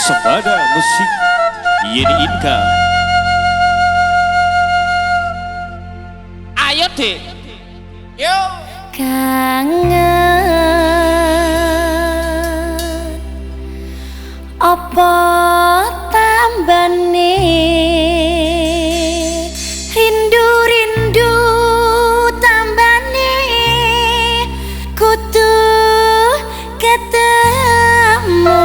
Sembada Musik Yeni Inka. Ayo Dek. Yo. Kangen apa tambane, rindu-rindu tambane, kudu ketemu.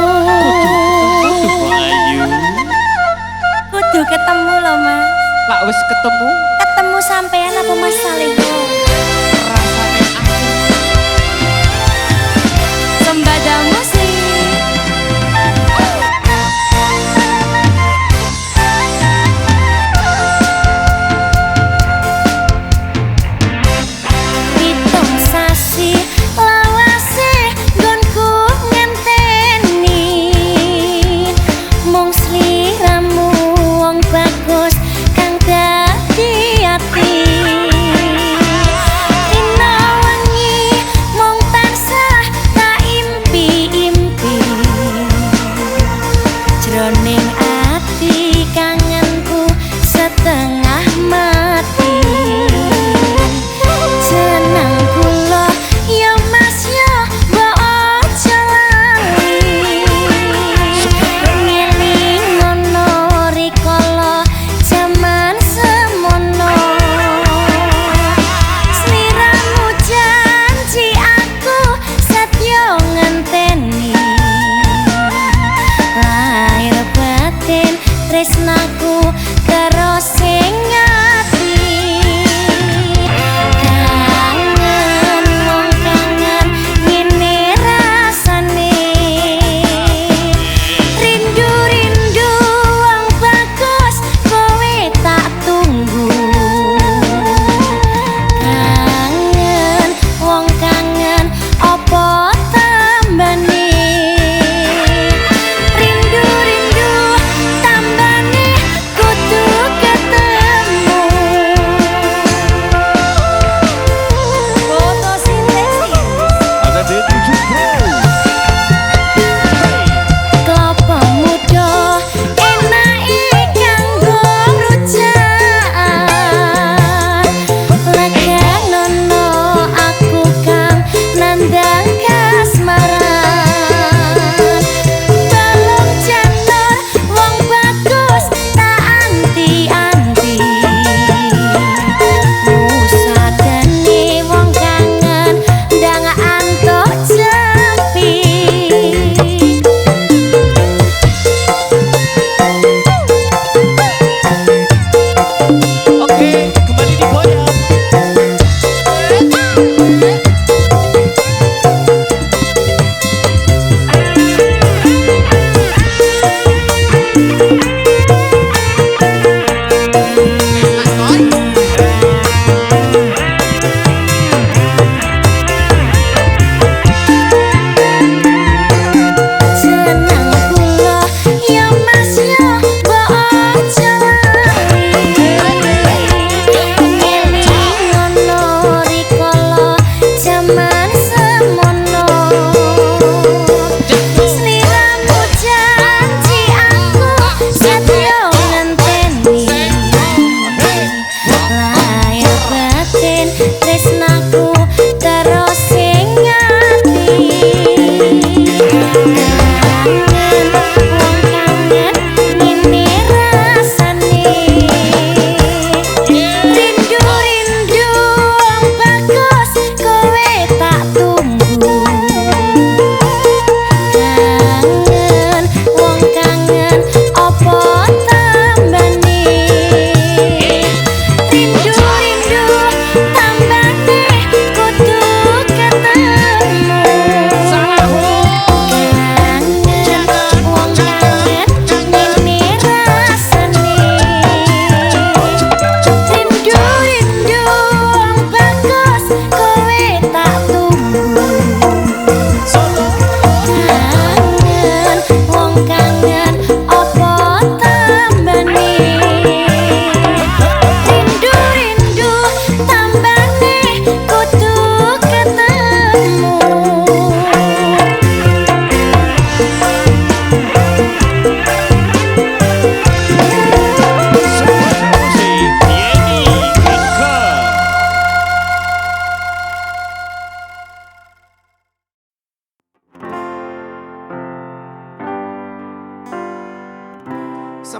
Kudu ayu. Kudu ketemu loh Mas. Lah wis ketemu. Ketemu sampean apa Mas Saleho? Rasane aku. Sembada Musik. Pitung sasi lawase nggonku ngenteni, mung sliramu wong bagus kang dadi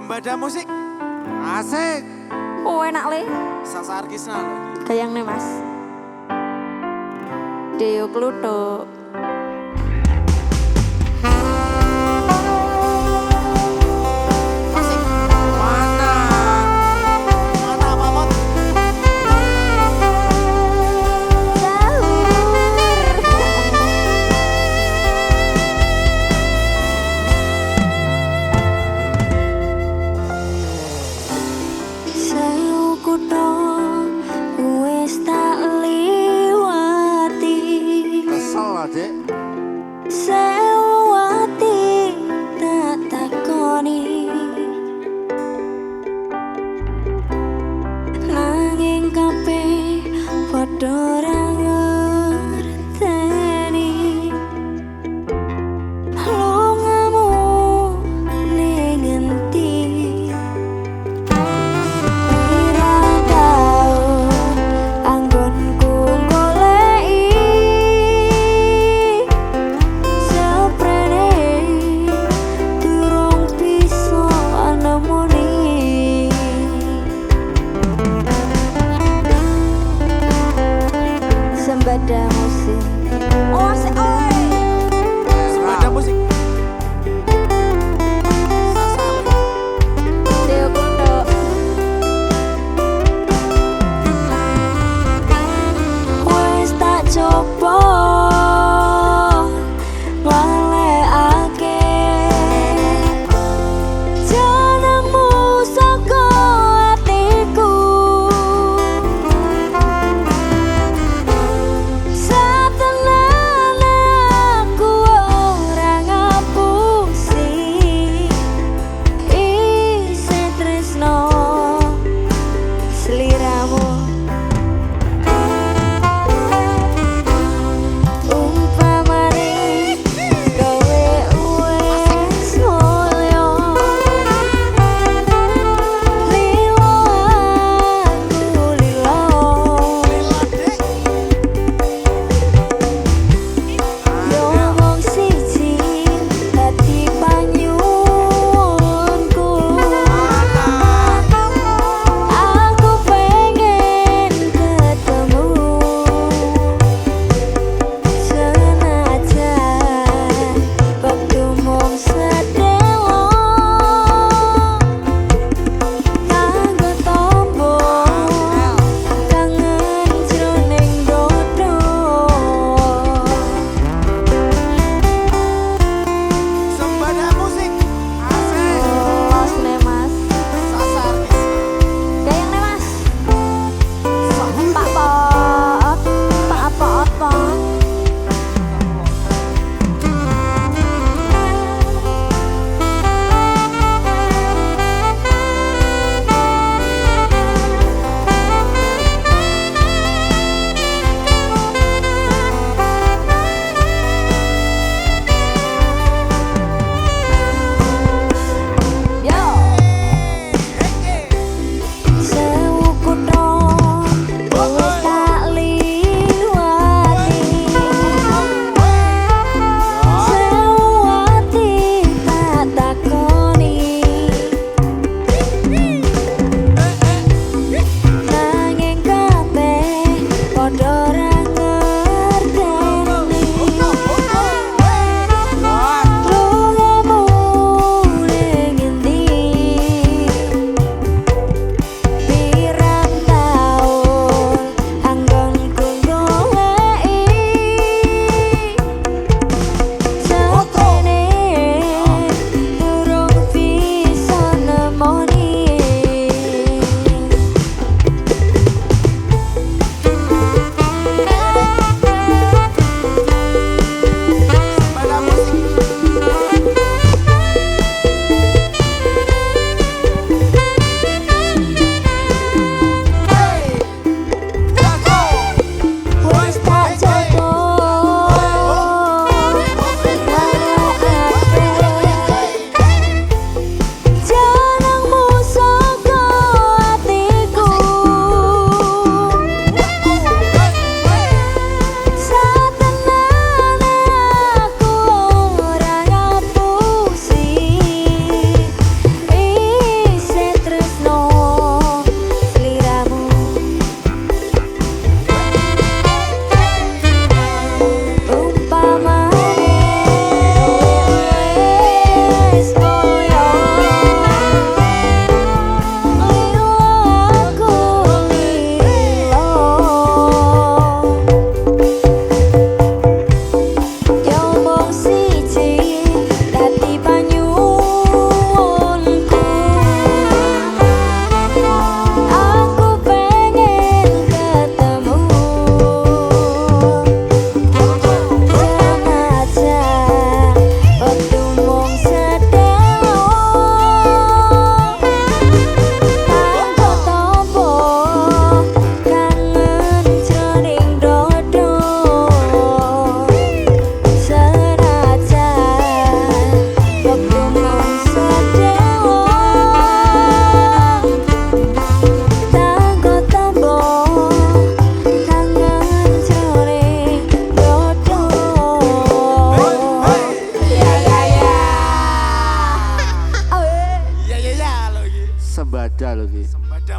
Sembada musik. Asik. Oh enak le. Sasa Arkisna. Gayang nih mas. Deo Kluthuk. Asik. Mana? Mana Mamot? Sewu kutha wis tak liwati. Kesel lah, Dek. Sewu ati tak takoni. Nanging kabeh padha ora ngerteni. Lungamu ning endi? Pirang taun anggonku goleki seprene durung bisa nemoni. Sembada musik. Oh, asik oi. Sembada musik. Sasa. Deo Kluthuk. Wis tak coba nglalekake jenengmu saka atiku. Satenane aku ora ngapusi. Isih tresno sliramu. Umpamane kowe wis mulya, lilo aku lilo. Yo wong siji dadi panyuwunku. Aku pengen ketemu. Senajan waktu mung sedelo, kanggo tombo kangen jroning dodo. Sembada musik. Asik. Los nih mas, Sasa Arkisna. gayang nih mas. Pak Pot, Pak Pot, Pot. Yo. Sewu kutha wis tak liwati. Sewu ati tak takoni. Nanging kabeh padha ora ngerteni. Lungamu ning endi? Pirang taun anggonku goleki. Seprene durung bisa nemoni.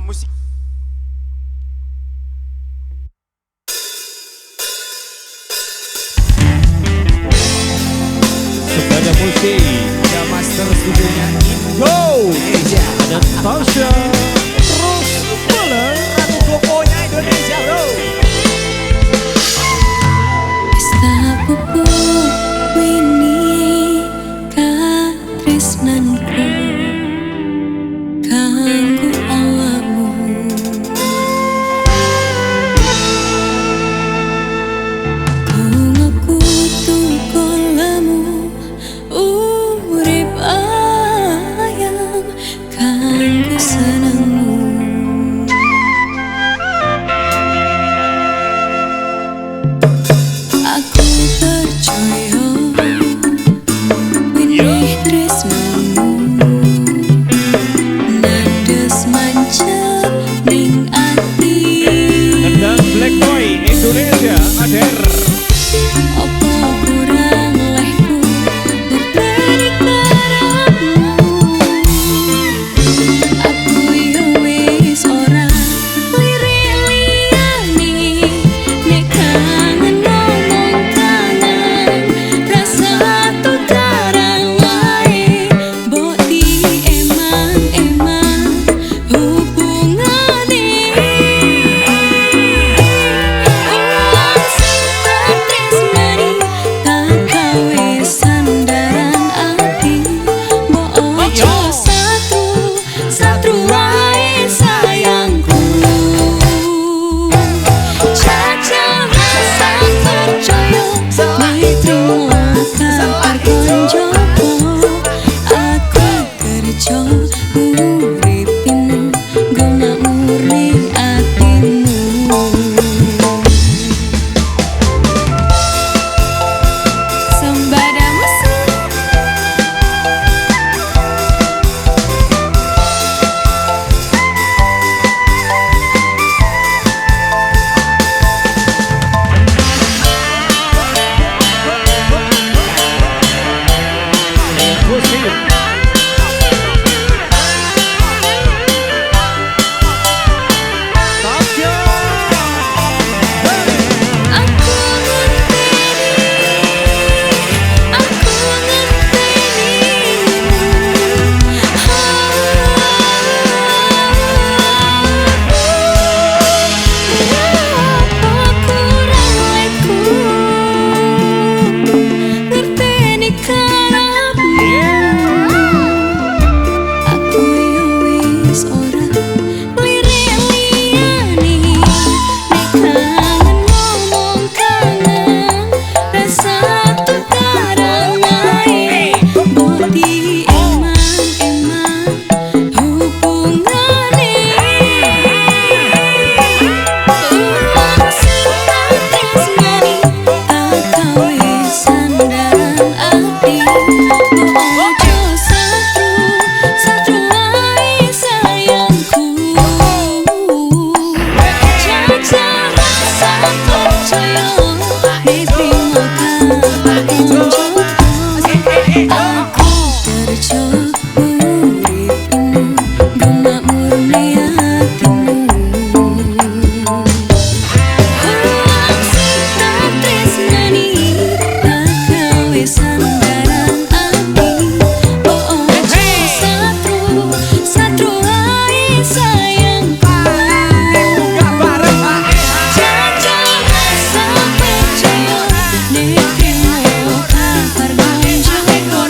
Musik. Sembada Musik. Ada master studionya Indonesia. Ada Tasya Rosmala, Ratu Goponya Indonesia, bro. Pesta wingi katresnanku kanggo awakmu. Ku tukolamu urip ayam kanggo senengmu. Aku percaya winih tresnamu nandes mancep ning ati. Tendang Black Boy Indonesia Ader. Opo kurang lehku ngerteni karepmu. Aku yo wis ora lirik liyane, nek kangen ngomong kangen, rasa tukaran wae mbok diemang-emang hubungane. Uang sing tak tresnani tak gawe sandaran ati, mbok ojo satru satru wae sayangku. Jajal rasa percaya mitrimo kabar konjopo. Aku kerja nguripimu nggo makmurne atimu. Sembada Musik. Musik. Tasya. Aku ngenteni, aku ngentenimu. Apa kurang lehku ngerteni karepmu. Aku yo wis ora lirik liyane, nek kangen ngomong kangen, rasa tukaran wae mbok diemang-emang hubungane. Uang sing tak tresnani tak gawe sandaran ati, mbok ojo satru satru wae sayangku. Jajal rasa percaya mitrimo kabar konjopo. Aku kerja nguripimu nggo makmurne atimu. Uang sing tak tresnani tak gawe sandaran ati, mbok ojo satru satru wae sayangku. Jajal rasa percaya nek trimo kabar konjopo.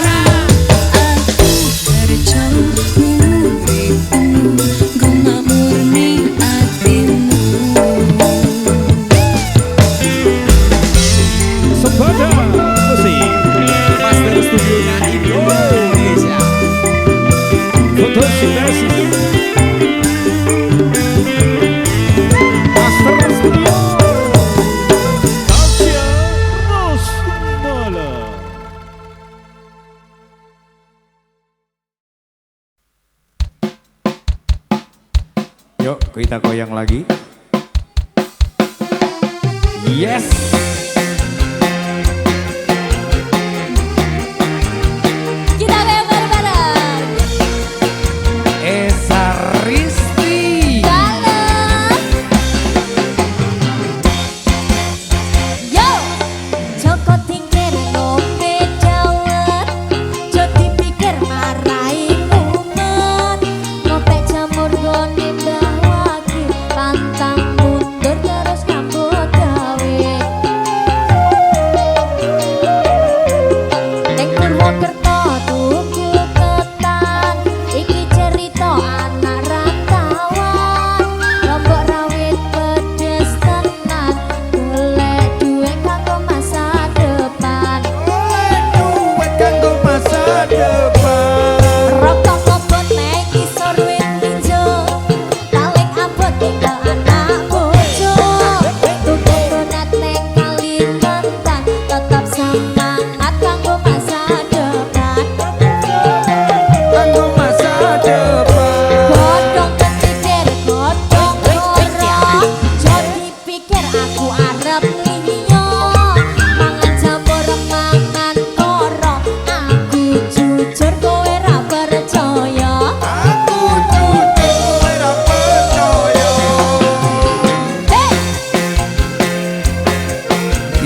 Aku kerja nguripimu nggo makmurne atimu. Sembada Musik. Master studionya Indonesia. Fotosintesis. Master Studio. Tasya Rosmala. Yuk kita goyang lagi. Yes. Kita goyang bareng-bareng. Esa Risti. Bye.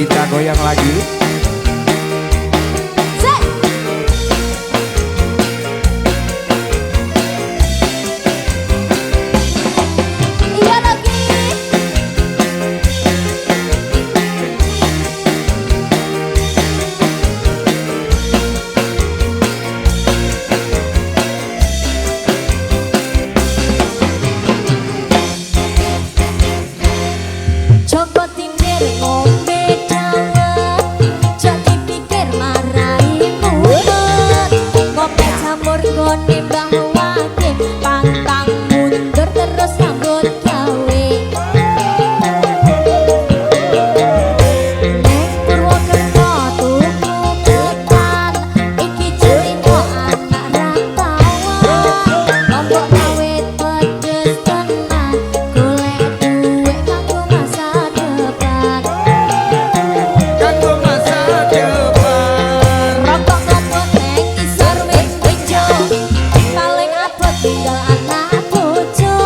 Kita goyang lagi. Iya lagi. Coba tindir ngombe dawet, jok dipikir marai mumet. Ngopi jamur gone Mbah Wakim, pantang mundur terus nyambut gawe. Neng Purwokerto tuku ketan, iki cerita anak rantauan. Lombok rawit pedes tenan, golek duit kanggo masa depan. Kanggo masa depan. Rokok klopot neng isor wit ijo, paling abot tinggal anak bojo.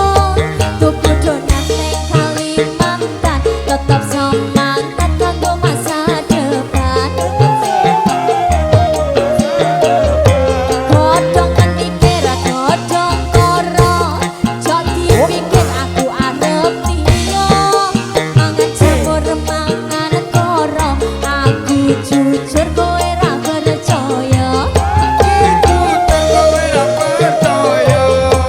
Tuku donat neng Kalimantan, tetep semangat kanggo masa depan. Godhong kenikir godhong koro, jok dipikir aku arep liya. Mangan jamur mangan koro, aku jujur kowe ra percaya. Kowe ra percaya.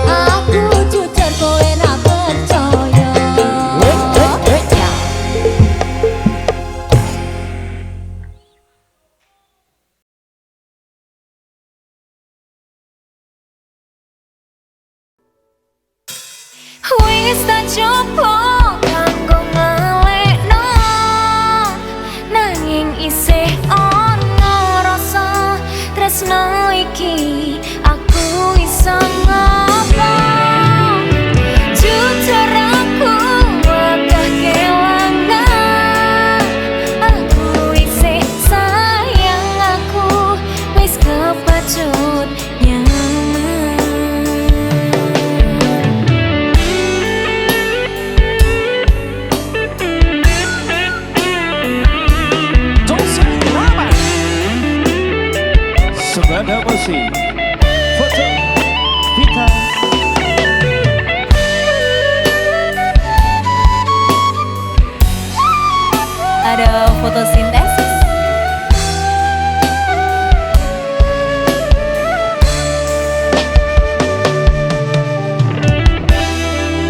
Aku jujur kowe ra percaya. Wis tak coba kanggo ngalekno, nanging isih ana rasa tresno iki aku iso ngopo. Jujur aku wegah kelangan, aku isih sayang, aku wis kepacut nyaman. Sembada Musik. Foto Vita. Ada fotosintesis.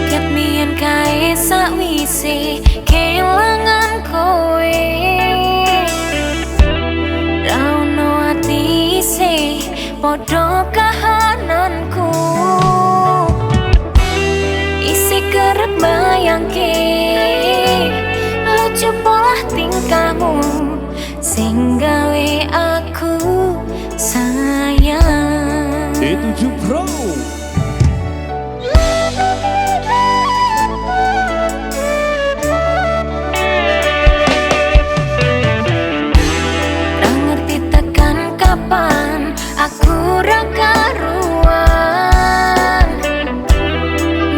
Ket mien kae sakwise kelangan kowe, ra ono ati isih padha kahananku. Isih kerep bayangke lucu pola tingkahmu sing gawe aku sayang. D7 Pro. Ra ngerti tekan kapan aku ra karuan.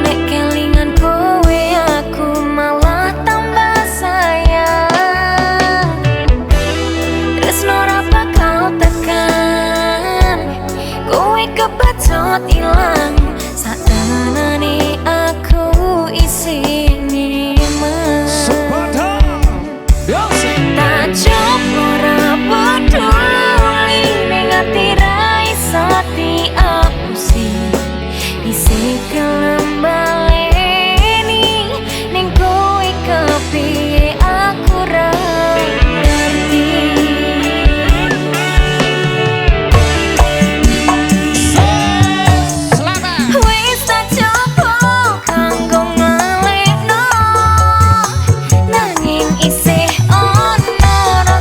Nek kelingan kowe aku malah tambah sayang. Tresno ra bakal tekan, kowe kebacut ilang. Satenane aku isih nyemen. Sembada Musik. Tak coba ora peduli, ning ati ra iso diapusi. Isih gelem baleni ning kowe kepiye aku ra ngerti. Selamat. Wis tak coba kanggo ngalekno, nanging isih ana rasa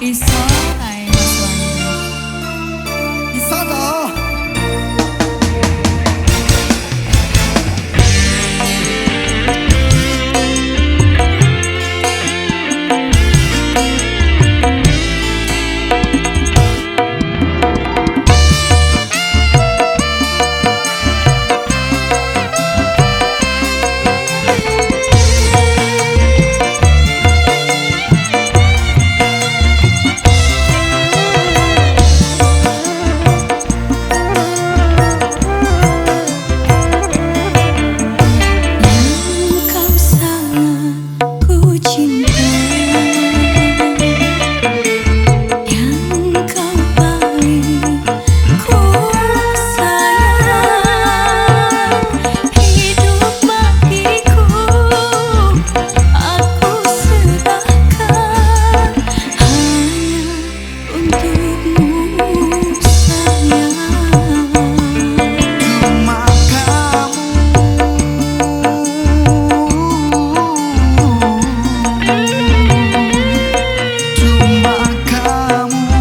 Iso ae Mas Wandi. Iso toh. Kau sangat ku cinta, yang kau paling ku sayang. Hidup matiku aku serahkan hanya untukmu sayang. Cuma kamu, cuma kamu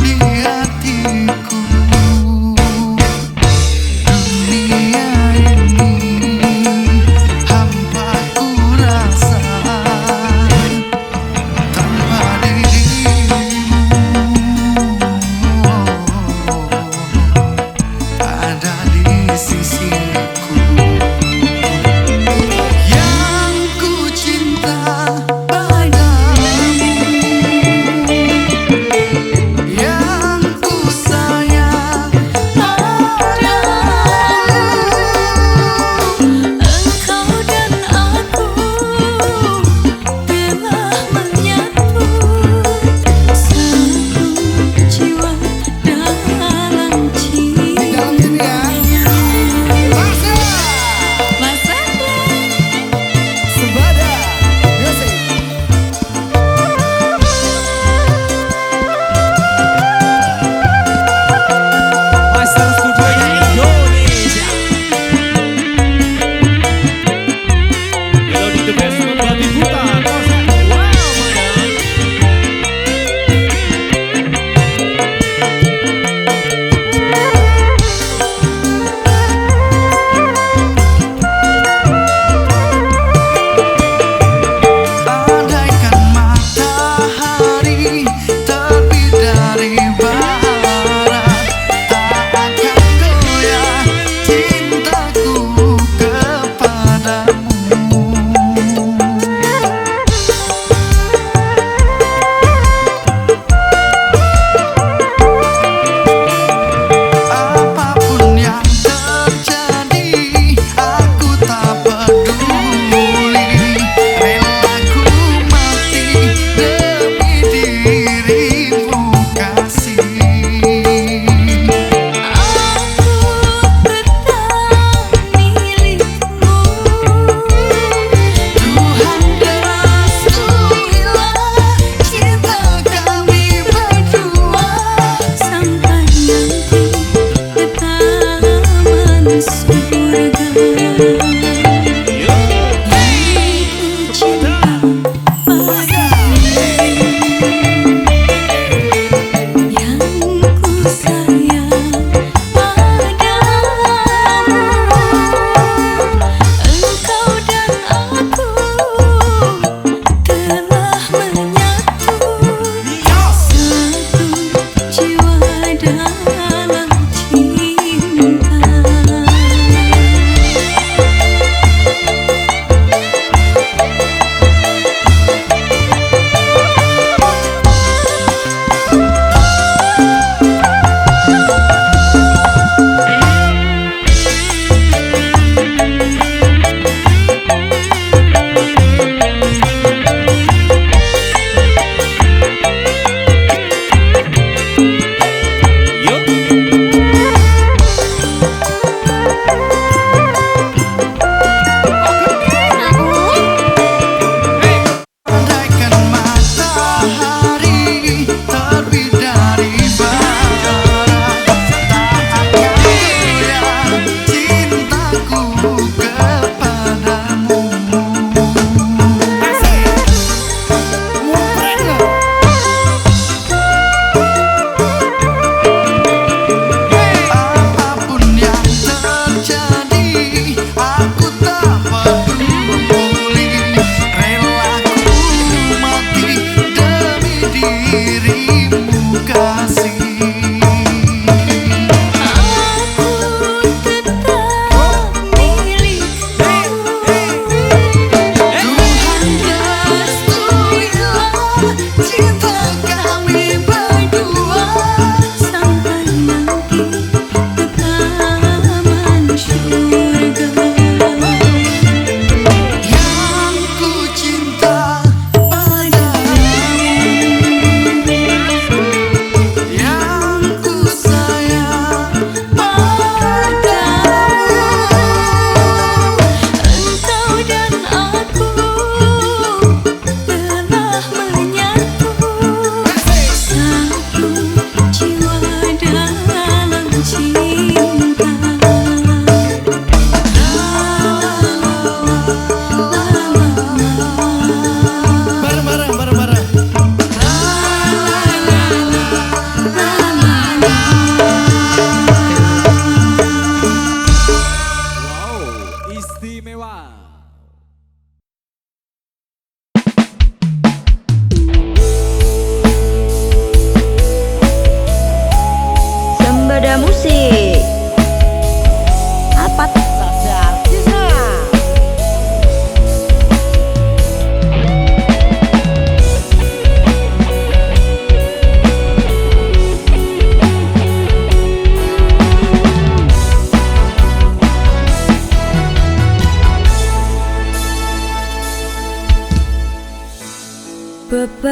di hatiku. Dunia ini hampa ku rasa tanpa dirimu ada di sisiku. Yang ku cinta padamu, yang ku sayang padamu. Engkau dan aku telah menyatu satu jiwa dalam Di dalam sini ya. cinta. Masuk.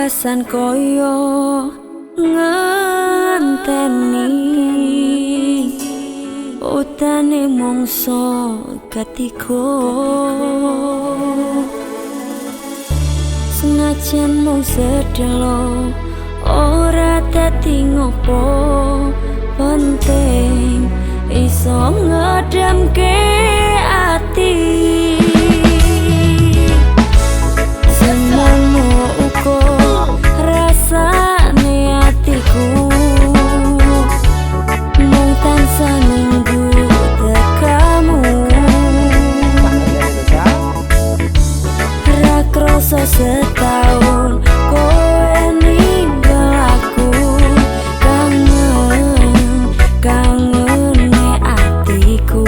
Bebasan koyo ngenteni utane mongso katiga, senajan mung sedelo ora dadi ngopo, penting iso ngedamke ati. Semono uga rasane atiku mung tansah nunggu tekamu, ra kroso setahun kowe ninggal aku, kangen kangene atiku.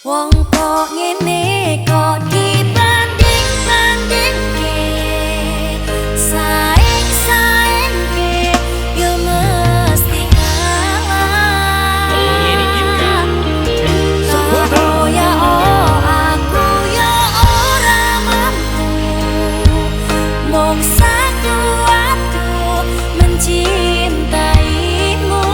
Wong kok ngene kok dibanding-bandingke, saing-saingke yo mesti kalah. Karo ya aku ya ora mampu, mung satu waktu mencintaimu.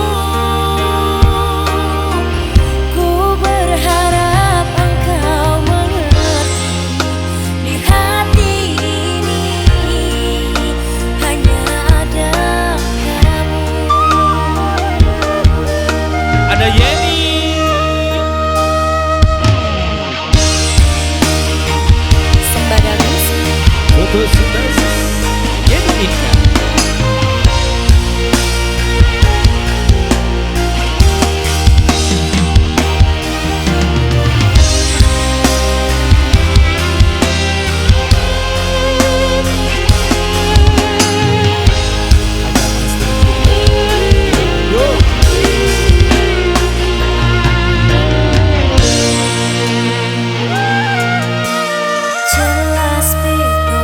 Ku berharap engkau Fotosintesis Yeni Inka. Jelas beda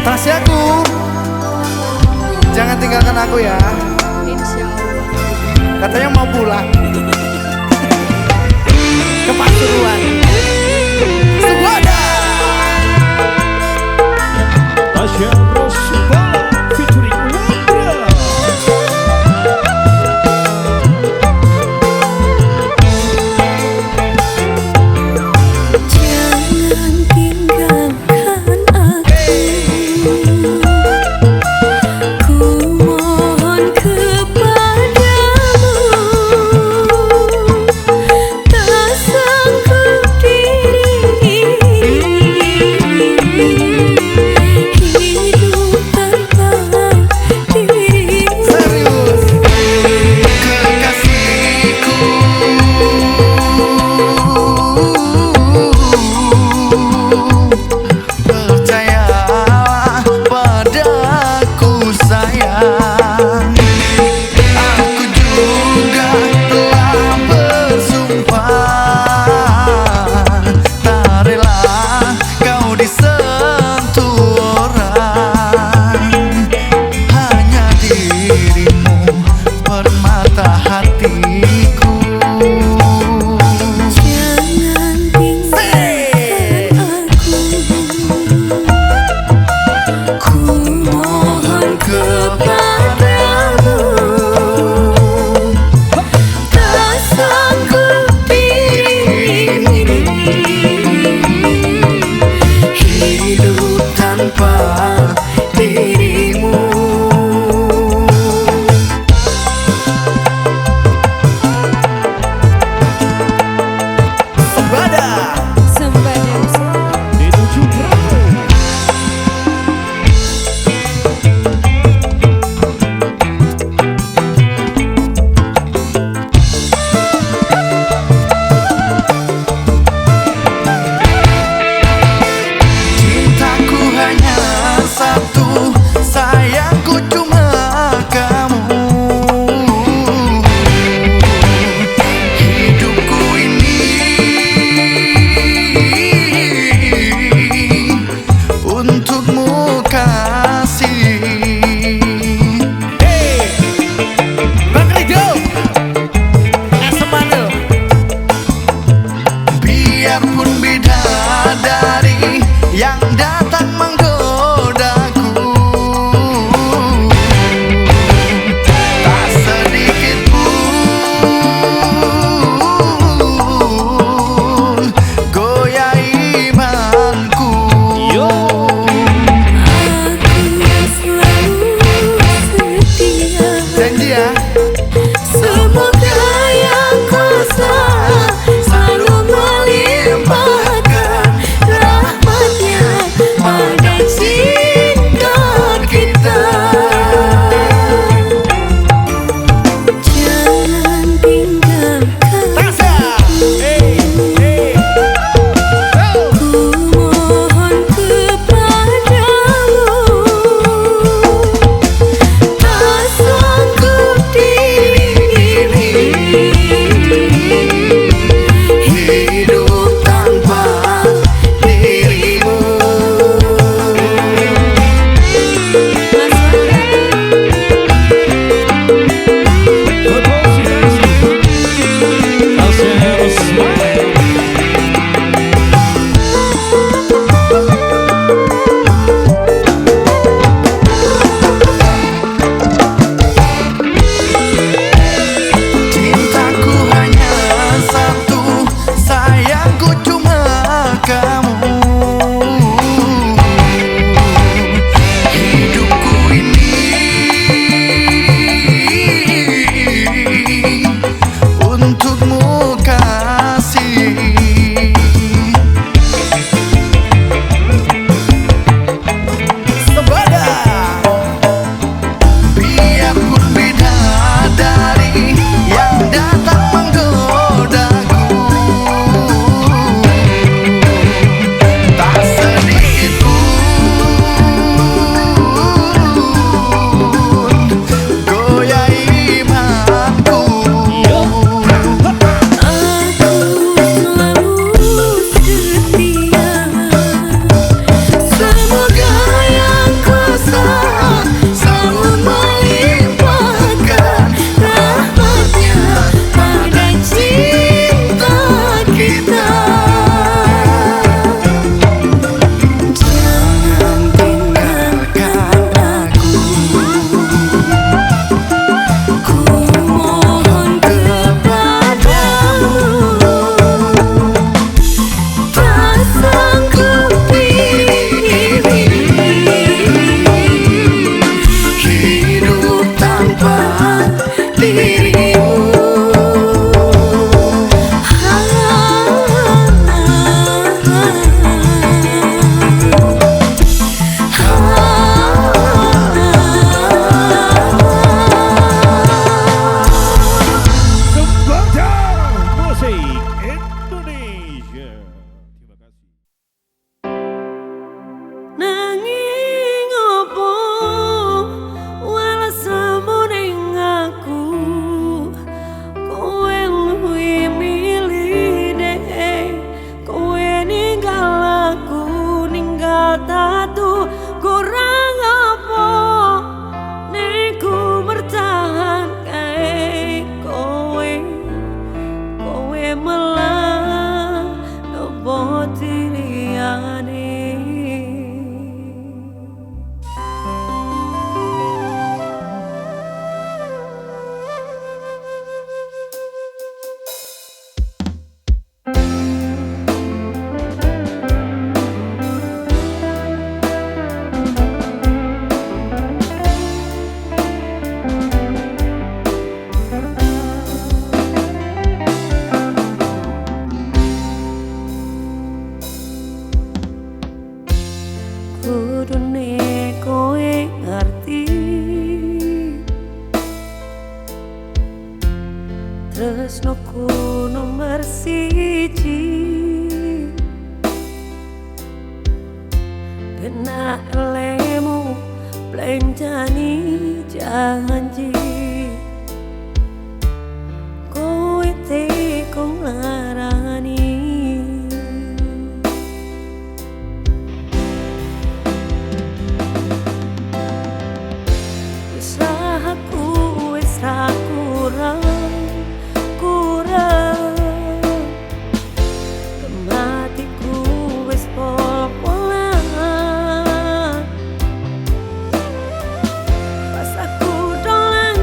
Tasyaku, jangan tinggalkan aku ya. Insya Allah. Katanya mau pulang ke Pasuruan. Sembada. Tasya Rosbala featuring Wandra. Jangan tinggalkan aku, ku mohon kepadamu, tak sanggup diri hidup tanpa dirimu. Serius. Kekasihku, percayalah padaku sayang. Aku juga telah bersumpah, tak rela kau disentuh orang. Hanya dirimu permata hatiku. Jangan tinggalkan aku, ku mohon kepadamu, tak sanggup diri ini Hidup tanpa dirimu. Sembada. Sembada musik. D7 Bravo. Cintaku hanya satu, sayangku cuma kamu. Hidupku ini untukmu kasih. Hey, Bang Rido, Esemanil. Biarpun bidadari yang datang menggodaku, Nanging opo walesamu ning aku, kowe luwih milih dhewe, kowe ninggal aku, ninggal tatu. Kurang apa nek ku bertahan kae kowe, kowe malah nopo liyane. Kudune kowe ngerti tresnoku nomor siji, benak lemu plenjani janji, kowe teko nglarani. Aku wis ra kurang, kurang kematiku wis pol-polan. Pas aku dolan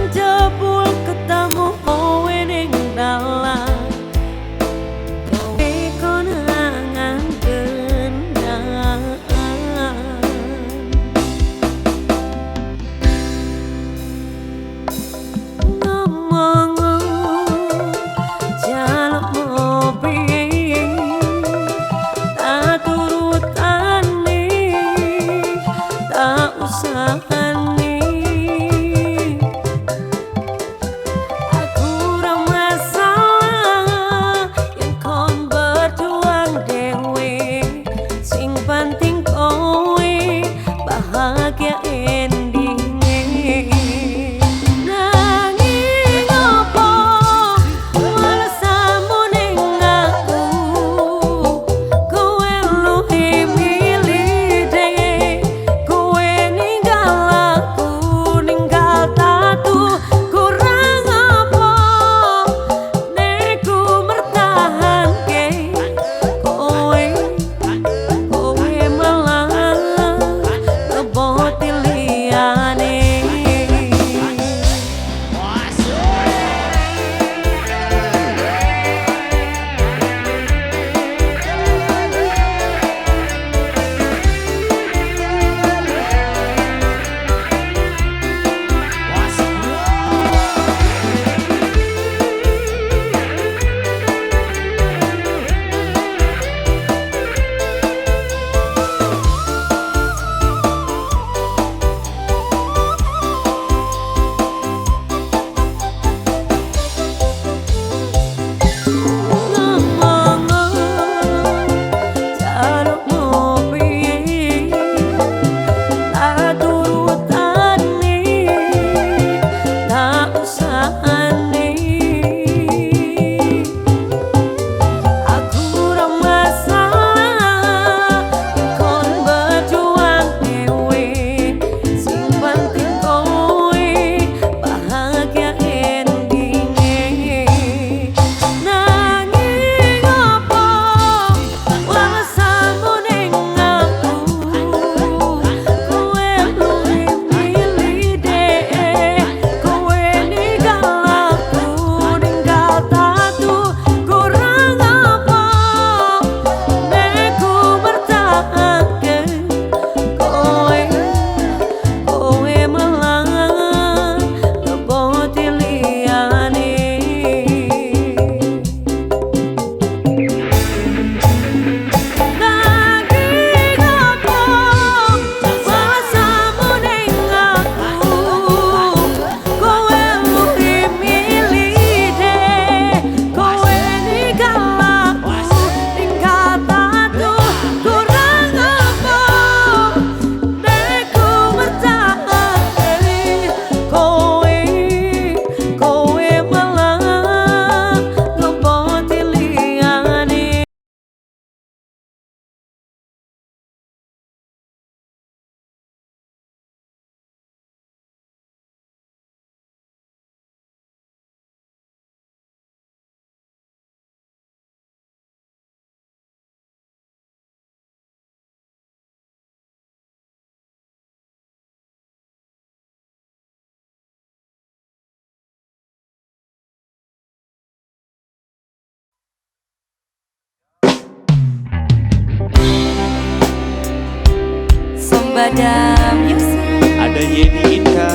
Sembada Music. Ada Yeni Inka.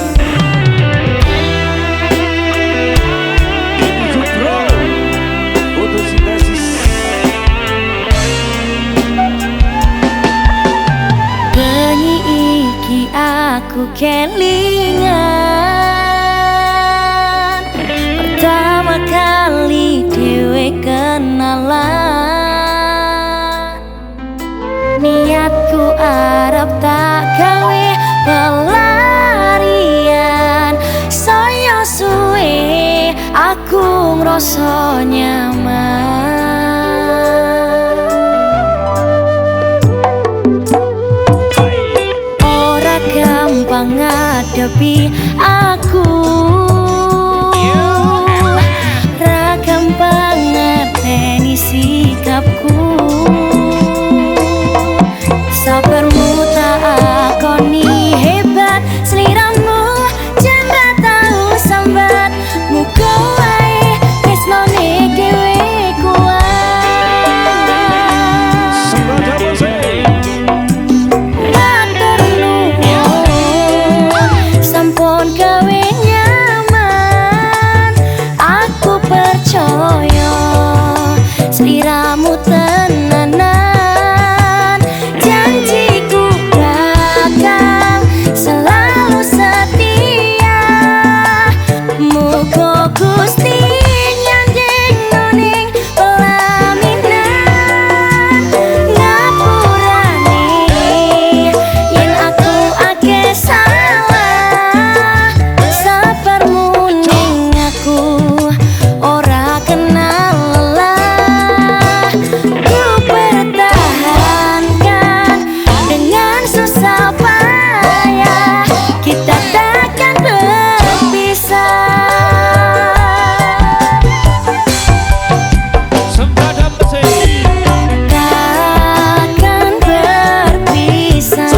D7 Bro Fotosintesis. Bengi iki aku kelingan pertama kali dhewe kenalan. Niatku arep tak gawe pelarian, saya suwe aku ngrasa nyaman. Ora gampang ngadepi aku, ra gampang ngerteni sikapku. Sabarmu tak akoni hebat, seliramu jan ra tau sambat. Muga wae tresnane dhewe kuat. Matur nuwun sampun gawe nyaman. Aku percaya seliramu tenanan. Selalu setia, muga Gusti nyanding ning pelaminan. Ngapurane yen aku akeh salah, sabarmu ning aku ora kenal lelah. Ku pertahankan dengan susah payah, kita takkan berpisah. Takkan berpisah.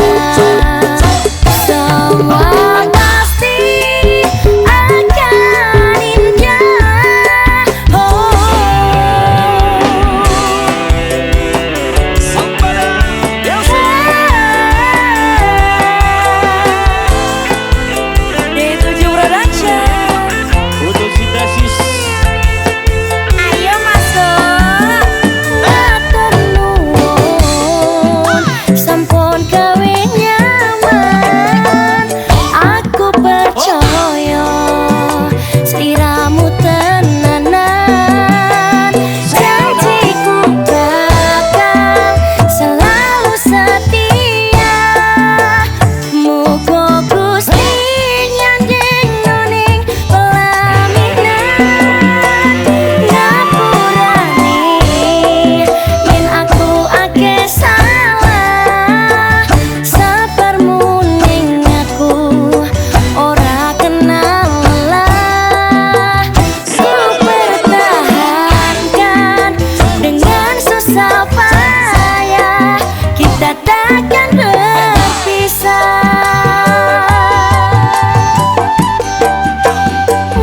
Semua pasti akan indah. Oh. D7 Production. Fotosintesis. Ayo masuk. Matur nuwun sampun gawe nyaman. Aku percaya seliramu tenanan. Janjiku bakal selalu setia. Muga Gusti nyanding ning pelaminan. Ngapurane yen aku akeh salah, sabarmu ning aku ora kenal lelah. Ku pertahankan dengan susah payah, kita takkan berpisah.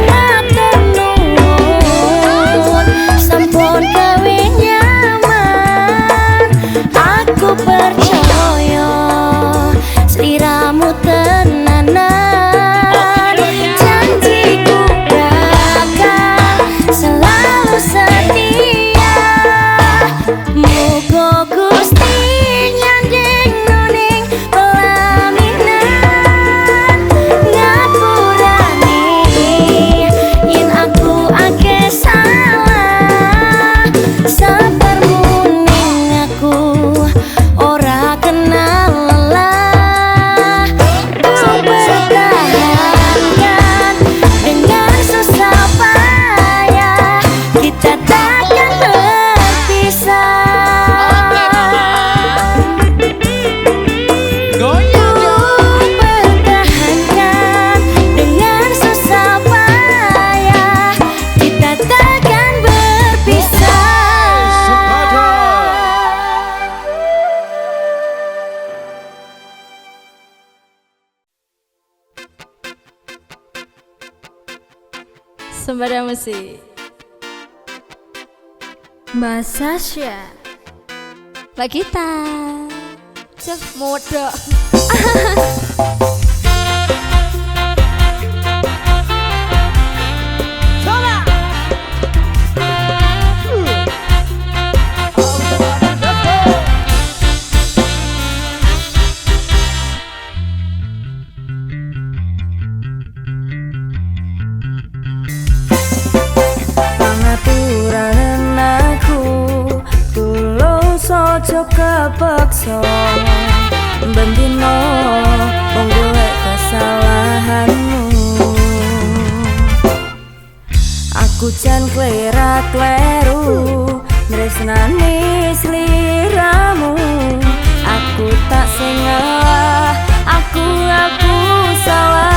Matur nuwun sampun gawe nyaman. Aku percaya seliramu tenanan. Janjiku bakal selalu setia. Muga Gusti nyanding ning pelaminan. Ngapurane yen aku akeh salah, sabarmu ning aku ora kenal lelah. Ku pertahankan dengan susah payah, kita takkan berpisah. Ku pertahankan dengan susah payah, kita takkan berpisah. Sembada Musik. Mbak Sasha, Mbak Gita, Cek modok. Pangapuranen aku tulus ojo kepeksa bendino mung golek kesalahanmu. Aku jan kleru tresnani sliramu. Aku tak sing ngalah, aku ngaku salah.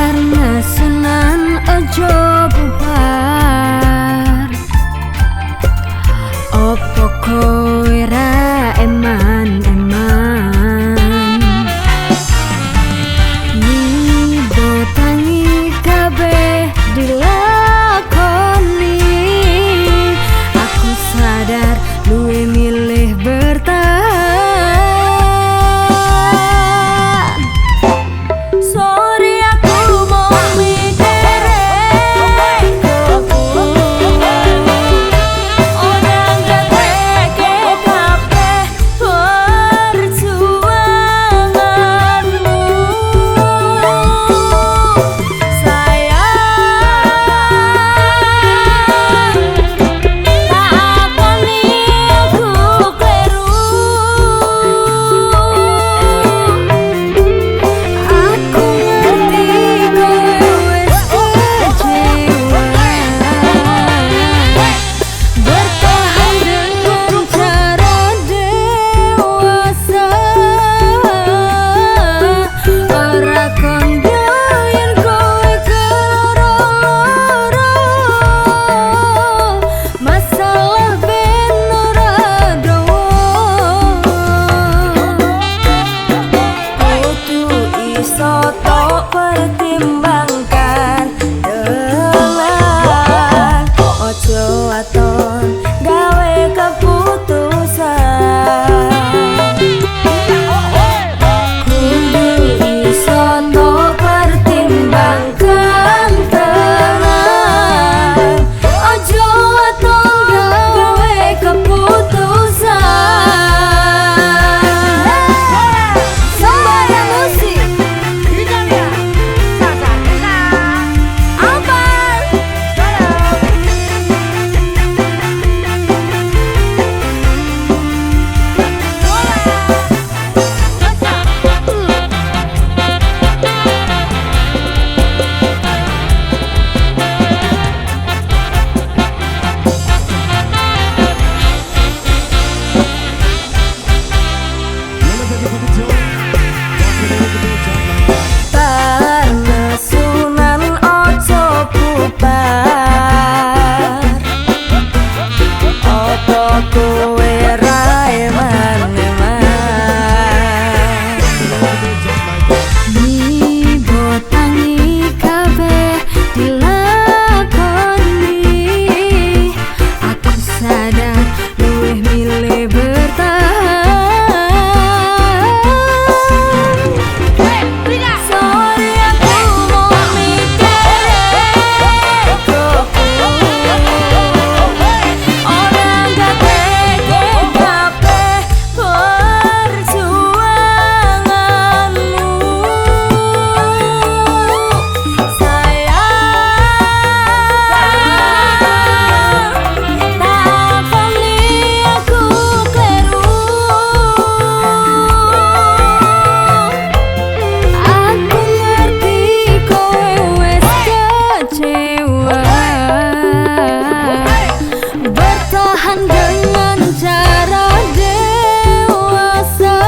Parnesunan ojo bubar, opo kowe ra eman-eman. Nibotangi kabeh dilakoni, aku sadar luwe milih bertahan. Sorry aku mau mikir orang gatheke kabeh perjuanganmu. Sayang, tak akoni aku kleru. Aku ngerti kowe wis kecewa, bertahan dengan cara dewasa. Ora kondo yen kowe keloro-loro, masalah ben ora dawa. Kudu iso tok pertimbangkan tenan, ojo waton gawe keputusan. Kudu iso tok pertimbangkan tenan, ojo waton gawe keputusan. Sembada musik Albar. Parnesunan ojo bubar, opo kowe ra eman-eman. Nibotangi kabeh dilakoni, aku sadar luwih milih bertahan. Sorry aku mau mikir orang gatheke kabeh perjuanganmu. Sayang, tak akoni aku kleru. Aku ngerti kowe wis kecewa, bertahan dengan cara dewasa.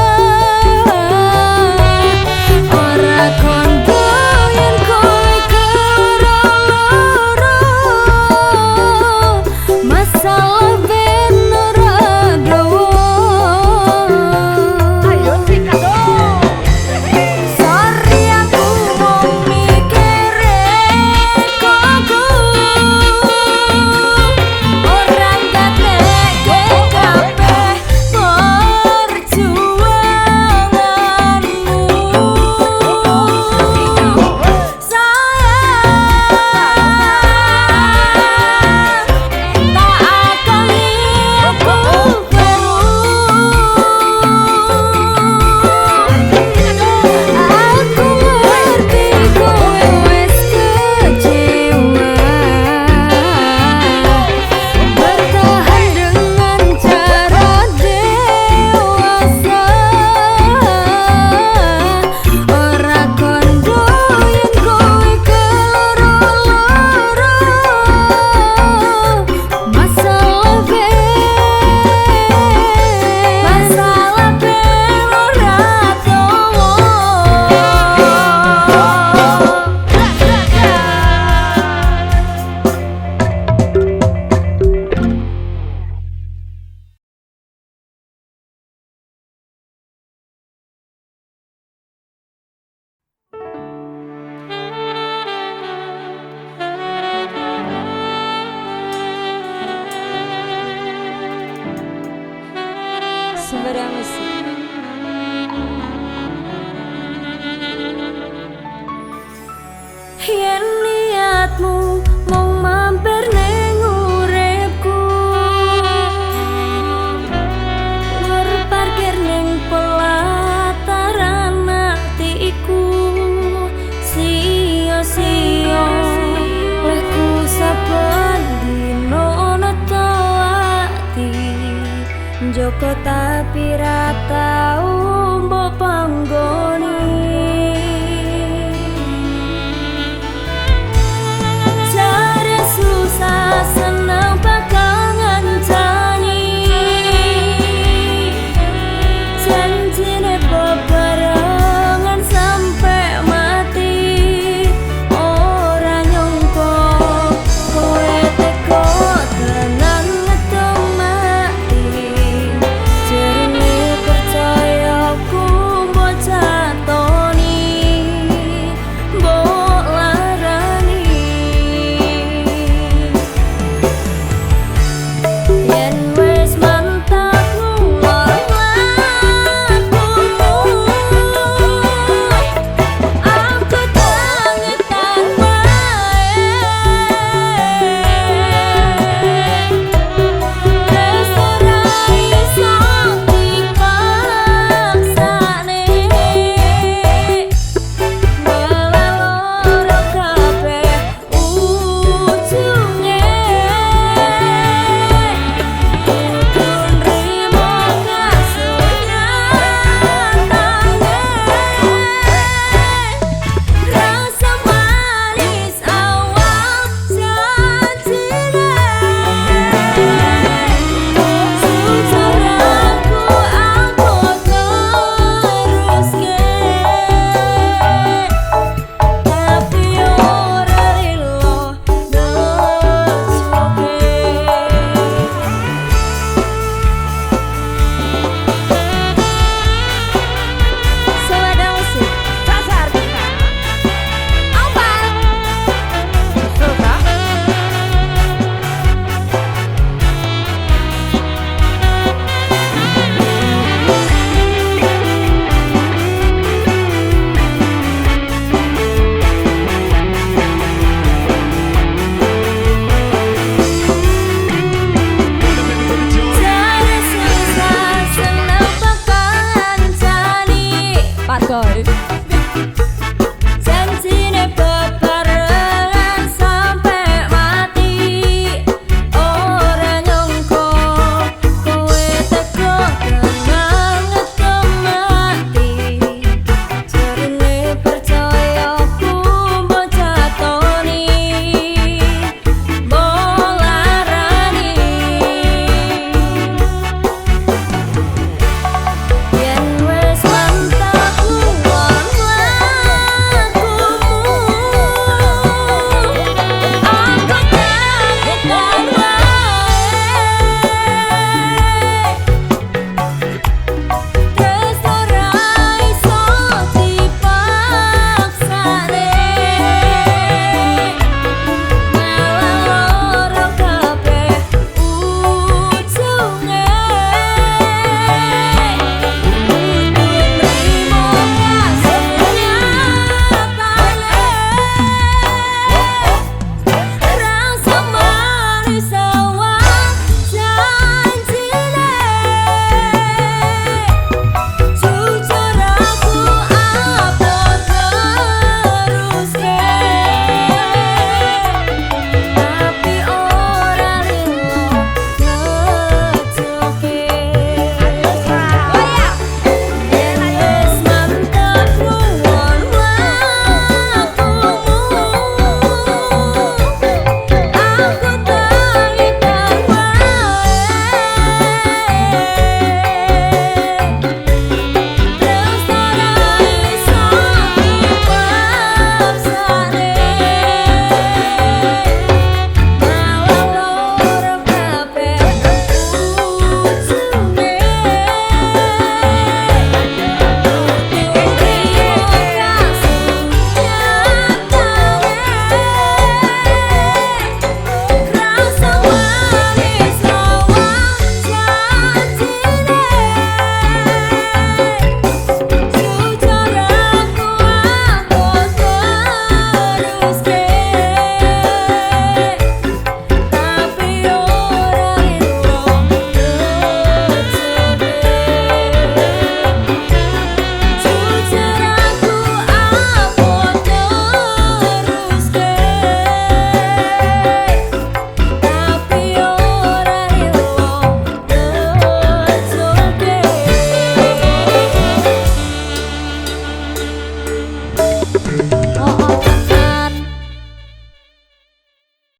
Ora kondo yen kowe keloro-loro, masalah ben ora dawa. Sorry aku mau mikir koku, orang gatheke kabeh Sembara Musik. Yen niatmu mung mampir ning uripku, ngur parkir ning pelataran atiku, sia-sia lehku saben dina neto ati. Njoko tapi ra tau mbok panggoni.